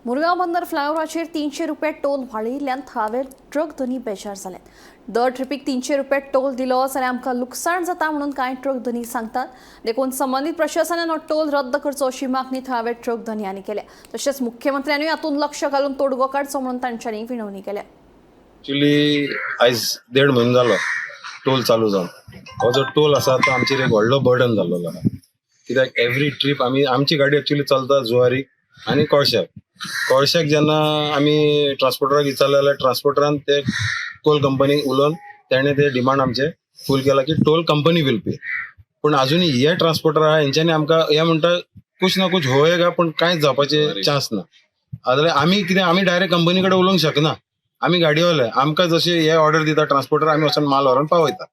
मुरगांव बंदर फ्लायओव्हराचेर 300 रुपया टोल वाडयिल्ल्यान थळावे ट्रक धनी बेजार जाल्यात. दर ट्रिपीक 300 रुपया टोल दिलो जाल्यार आमकां लुकसाण जाता म्हणून कांय ट्रक धनी सांगतात. देखून संबंदीत प्रशासनान हो टोल रद्द करचो अशी मागणी थळावे ट्रक धनयांनी केल्या. तशेंच मुख्यमंत्र्यांनी हातूंत लक्ष घालून तोडगो काडचो म्हणून तांच्यांनी विनवणी केल्या. ऍक्च्युली आयज देड म्हयनो जालो टोल चालू जावन. हो जो टोल आसा तो आमचेर एक व्हडलो बर्डन जाल्लो आसा, कित्याक एवरी ट्रीप आमी, आमची गाडी एक्चुली चलता जुवारी आनी कोळश्याक. कोळश्याक जेन्ना आमी ट्रान्सपोर्टराक विचारलें जाल्यार ट्रान्सपोर्टरान ते टोल कंपनीक उलोवन तेणें ते डिमांड आमचे फूल केला की टोल कंपनी will pay. पूण अजुनूय हे ट्रान्सपोर्टर आहा, हेंच्यांनी आमकां हे म्हणटा कुछ ना कुछ होएगा, पूण कांयच जावपाचे चान्स ना. जाल्यार आमी कितें, आमी डायरेक्ट कंपनी कडेन उलोवंक शकना. आमी गाडयेवाले, आमकां जशे हे ऑर्डर दिता ट्रान्सपोर्टर, आमी वचून माल व्हरोन पावयता.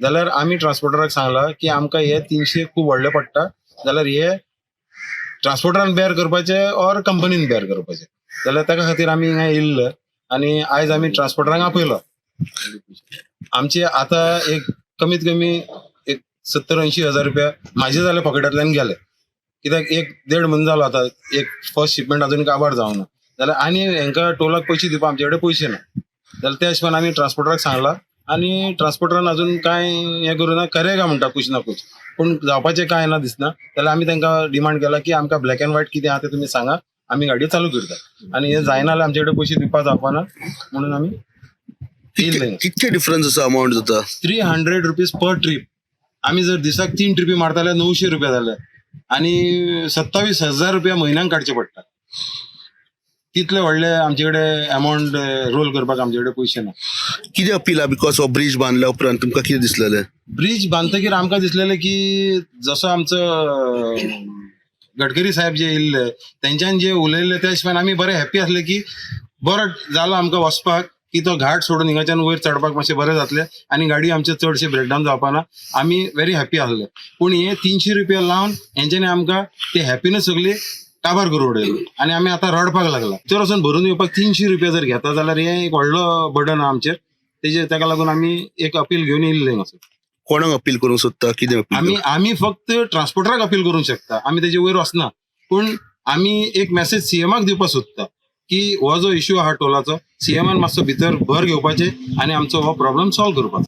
जाल्यार आमी ट्रान्सपोर्टराक सांगला की आमकां हे 300 खूब व्हडले पडटा, जाल्यार हे ट्रान्सपोर्टरान बेर करपाचे ऑर कंपनीन बेर करपाचे. जाल्यार ताका खातीर आमी हिंगा येयल्ले आनी आयज आमी ट्रान्सपोर्टरांक आपयलो. आमचे आतां एक कमीत कमी एक 70-80 हजार रुपया म्हाजे जाल्यार पॉकेटांतल्यान गेले, कित्याक एक देड म्हयनो जालो आतां, एक फर्स्ट शिपमेंट अजून काबार जावना. जाल्यार आनी हेंकां टोलाक पयशे दिवपाक आमचे कडेन पयशे ना. जाल्यार त्या हिशोबान आमी ट्रान्सपोर्टराक सांगला आनी ट्रान्सपोर्टरान अजून कांय हें करूं ना. करेगा म्हणटा कुछ ना कुछ, पूण जावपाचें कांय ना दिसना. जाल्यार आमी तांकां डिमांड केला की आमकां ब्लॅक अँड व्हायट कितें आहा तें तुमी सांगा, आमी गाडी चालू करता. आनी हें जायना जाल्यार आमचे कडेन पयशे दिवपाक जावपाना म्हणून आमी येयल्ले. कितके डिफरन्स आसा, अमाउंट जाता? ₹300 per trip. आमी जर दिसाक तीन ट्रिपी मारता जाल्यार 900 रुपया जाले आनी 27,000 रुपया म्हयन्याक काडचे पडटा. तितले व्हडले आमचे कडेन अमाउंट रोल करपाक आमचे कडेन पयशे ना. कितें अपील आहा? Because हो ब्रिज बांदल्या उपरांत तुमकां कितें दिसलेलें? ब्रिज बांदतकीर आमकां दिसलेलें की जसो आमचो गडकरी साहेब जे येयल्ले, तेंच्यान जे उलयल्ले त्या हिशोबान आमी बरे हॅप्पी आसले की बरो जालो आमकां वचपाक, की तो घाट सोडून हिंगाच्यान वयर चडपाक मातशें बरें जातलें आनी गाडी आमचे चडशे ब्रेकडावन जावपाना. आमी व्हेरी हॅप्पी आसले. पूण हे 300 रुपया लावन हेंच्यांनी आमकां ते हॅप्पीनेस सगळी काबार करून उडयली आनी आमी आतां रडपाक लागला. भितर वचून भरून येवपाक 300 रुपया जर घेता जाल्यार हें एक व्हडलो बर्डन आहा आमचेर. तेजे ताका लागून आमी एक अपील घेवन येयल्ले हांगासर. कोणाक अपील करूंक सोदता, कितें अपील? आमी आमी फक्त ट्रान्सपोर्टराक अपील करूंक शकता, आमी तेजे वयर वचना. पूण आमी एक मेसेज सीएमाक दिवपाक सोदता की हो जो इश्यू आहा टोलाचो, सीएमान मातसो भितर भर घेवपाचे आनी आमचो हो प्रॉब्लम सॉल्व करपाचो.